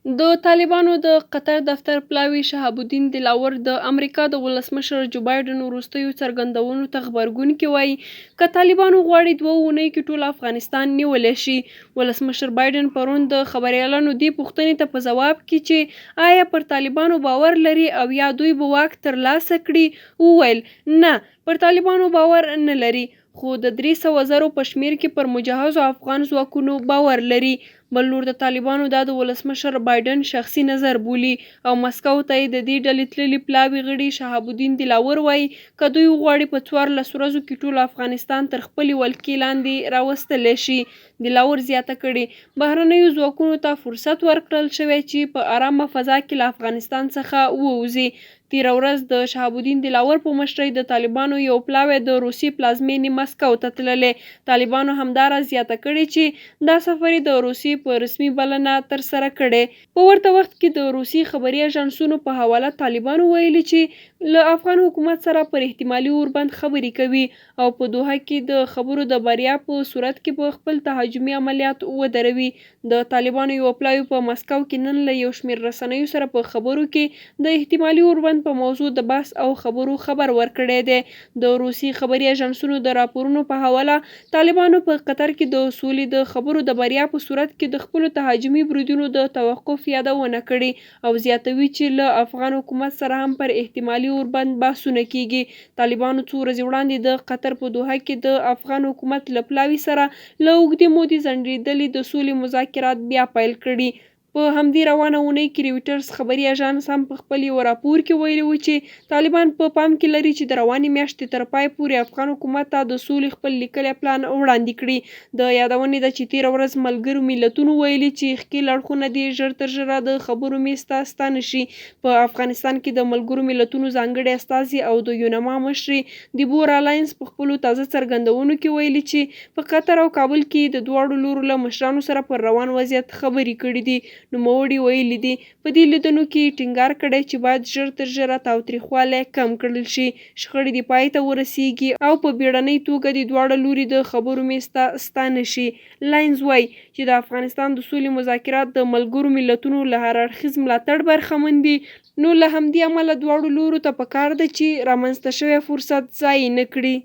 د طالبانو د قطر دفتر پلاوي شهاب الدین دلاور د امریکا د ولسمشر جو بایډن وروستیو څرګندونو ته غبرګون کې وايي، که طالبان وغواړي دوو اونیو کې ټول افغانستان نیولی شي. ولسمشر بایډن پرون د خبریالانو دې پوښتنې ته په ځواب کې چې آیا پر طالبانو باور لري او یا دوی به واک ترلاسه کړي، وویل، نه، پر طالبانو باور نه لري، خو د 300 زرو په شمېر کې پر مجهزو افغان ځواکونو باور لري. بل لور ته طالبانو دا د ولسمشر بایډن شخصي نظر بولي او مسکو ته یې د دې ډلې تللي پلاوي غړي شهاب الدین دلاور وايي، که دوی وغواړي په 14 ورځو کې ټول افغانستان تر خپلې ولکې لاندې راوستلی شي. دلاور زیاته کړې، بهرنیو ځواکونو ته فرصت ورکړل شوی چې په ارامه فضا کې له افغانستان څخه ووځي. تېره ورځ د شهاب الدین دلاور په مشرۍ د طالبانو یو پلاوی د روسیې پلازمېنې مسکو ته تللی. طالبانو همداراز زیاته کړې چې دا سفر یې د روسیې په رسمي بلنه ترسره کړی. په ورته وخت کې د روسیې خبري اژانسونو په حواله طالبانو ویلي چې له افغان حکومت سره پر احتمالي اوربند خبرې کوي او په دوحه کې د خبرو د بریا په صورت کې به خپل تهاجمي عملیات ودروي. د طالبانو یوه پلاوي په مسکو کې نن له یو شمېر رسنیو سره په خبرو کې د احتمالي اوربند په موضوع د بحث او خبرو خبر ورکړی دی. د روسي خبري اژانسونو د راپورونو په حواله طالبانو په قطر کې د سولې د خبرو د بریا په صورت کې د خپلو تهاجمي بریدونو د توقف یادونه کړې او زیاتوي چې له افغان حکومت سره هم پر احتمالي اوربند بحثونه کېږي. طالبانو څو ورځې وړاندې د قطر په دوحه کې د افغان حکومت له پلاوي سره له اوږدې مودې ځنډېدلي د سولې مذاکرات بیا پیل کړي. په همدې روانه اونۍ کې رویټرز خبري اژانس هم په خپل یوه راپور کې ویلي و چې طالبان په پام کې لري چې د روانې میاشتې تر پای پورې افغان حکومت ته د سولې خپل لیکلی پلان وړاندې کړي. د یادونې ده چې تېره ورځ ملګرو ملتونو ویلي چې ښکېل اړخونه دې ژر تر ژره د خبرو میز ته ستانه شي. په افغانستان کې د ملګرو ملتونو ځانګړې استازې او د یونما مشرې دیبورا لاینز په خپلو تازه څرګندونو کې ویلي چې په قطر او کابل کې یې د دواړو لورو له مشرانو سره پر روان وضعیت خبرې کړې دي. نوموړي ویلي دي، په دې لیدنو کې یې ټینګار کړی چې باید ژر تر ژره تاوتریخوالی کم کړل شي، شخړې دې پای ته ورسېږي او په بیړنۍ توګه دې دواړه لوري د خبرو میز ته ستانه شي. لاینز وايي، چې د افغانستان د سولې مذاکرات د ملګرو ملتونو له هر اړخیز ملاتړ برخمن دي، نو له همدې امله دواړو لورو ته په کار ده چې رامنځته شوی فرصت ضایع نه کړي.